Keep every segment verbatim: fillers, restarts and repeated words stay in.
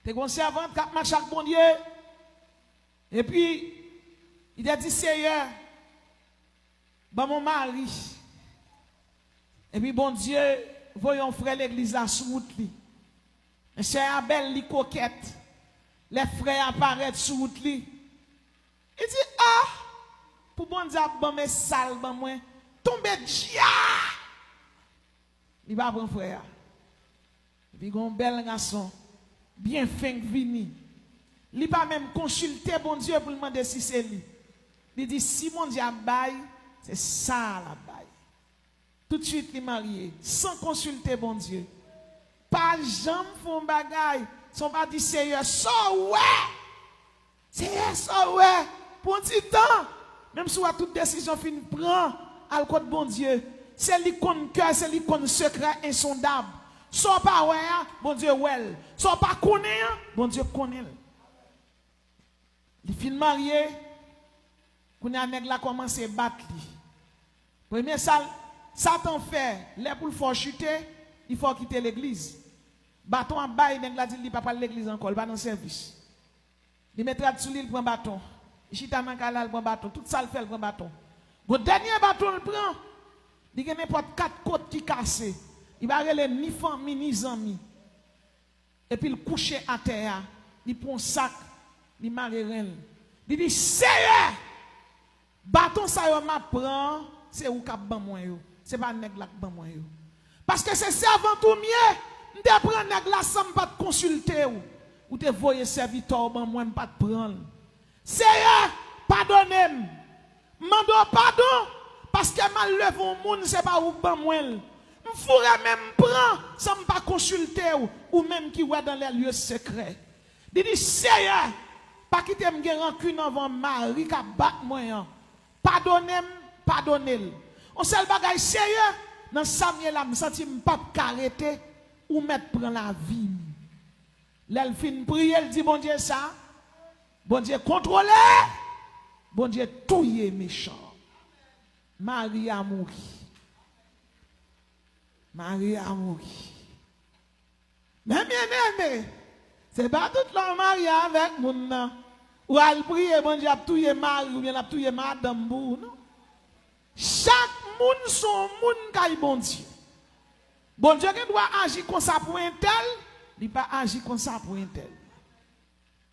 Te gen yon sèvant k ap mache ak Bondye. Epi, li te di, Seyè, ban m yon mari. Epi Bondye voye yon frè legliz la sou wout li. Men sè a bèl, li kokèt. Lè frè a parèt sou wout li, li di, ah, pou Bondye ap ban m e sa l ban mwen, tonbe dja! Li pa pran frè a. Epi gen yon bèl gason, byen fen k vini. Li pa menm konsilte Bondye pou l mande si se li. Li di, si Bondye ap bay, se sa a l ap bay. Toutswit li marye, san konsilte Bondye. Pa janm fè yon bagay san w pa di, Seyè, sa w wè? Seyè, sa w wè? Pou yon ti tan, menm si w wè tout desizyon fin pran, al kot Bondye. Se li konn kè, se li konn sekrè ensondab. Sa w pa wè a, Bondye wè l. Sa w pa konnen an, Bondye konnen l. Li fin marye, kounye a nèg la kòmanse bat li. Premye sa l, Satan fè, lè pou l fè w chite, li fè w kite legliz. Baton ap bay, nèg la di l li pa pral legliz ankò, li pa nan sèvis. Li met rad sou li, li pran baton. Li chita nan kay la, li pran baton. Tout sa l fè, li pran baton. Gon dènye baton l pran, li gen nenpòt kat kot ki kase. Li pa rele ni fanmi, ni zanmi. Epi l kouche atè a, li pran yon sak, li mare ren l. Li di, Seyè, baton sa yo m ap pran an, se ou k ap ban mwen yo. Se pa nèg la k ban mwen yo. Paske se sèvant ou m ye, m te pran nèg la san m pa t konsilte w. Ou te voye sèvitè w ban mwen, m pa t pran l. Seyè, padone m. M mande w padon, paske m al leve yon moun, se pa ou k ban mwen l. M foure men m pran, san m pa konsilte w, ou menm ki wè dans les lieux secrets. Li di, Seyè, pa kite m gen rankin anvè mari k ap bat mwen an. Padone m, padone l. Yon sèl bagay, Seyè, nan sa m ye la, m santi m p ap ka rete, ou mèt pran lavi m. Lè l fin priye, l di Bondye sa, Bondye kontwole, Bondye touye mechan. Mari a mouri. Mari a mouri. Men byeneme, se pa tout lè w marye avèk moun nan, ou al priye, Bondye ap touye mari oubyen l ap touye madanm pou ou, non. Chak moun se yon moun kay Bondye. Bondye gen dwa aji konsa pou entèl, li pa aji konsa pou entèl.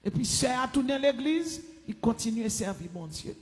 Epi sè a tounen legliz, li kontinye sèvi Bondye.